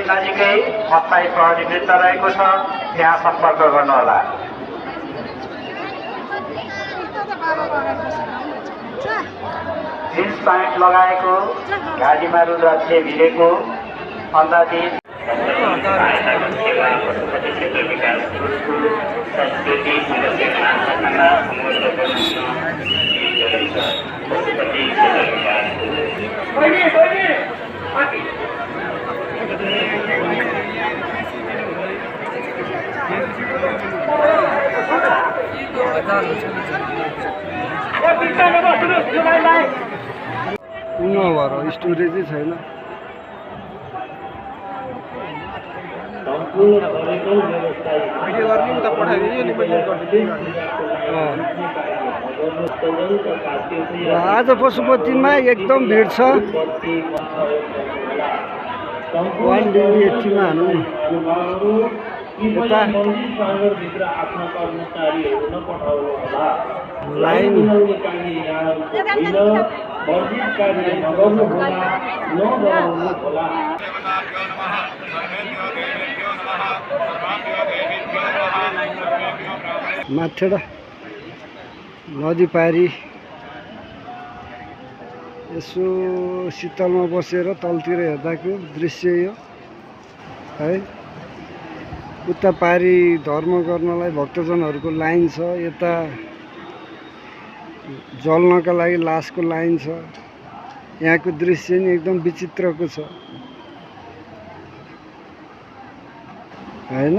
नजिकै अस्थायी प्रहरी वृत्त रहेको छ, त्यहाँ सम्पर्क गर्नुहोला। जिन्स प्यान्ट लगाएको, घाँटीमा रुद्राक्ष भिरेको, अन्दाजित नभएर स्टोरेजै छैन। आज पशुपतिमा एकदम भिड छ। 180 मा हानौँ यता लाइन माथेडा नदी पारी यसो शीतलमा बसेर तलतिर हेर्दाको दृश्य यो है। उता पारी धर्म गर्नलाई भक्तजनहरूको लाइन छ, यता जल्नका लागि लासको लाइन छ। यहाँको दृश्य नि एकदम विचित्रको छ हैन।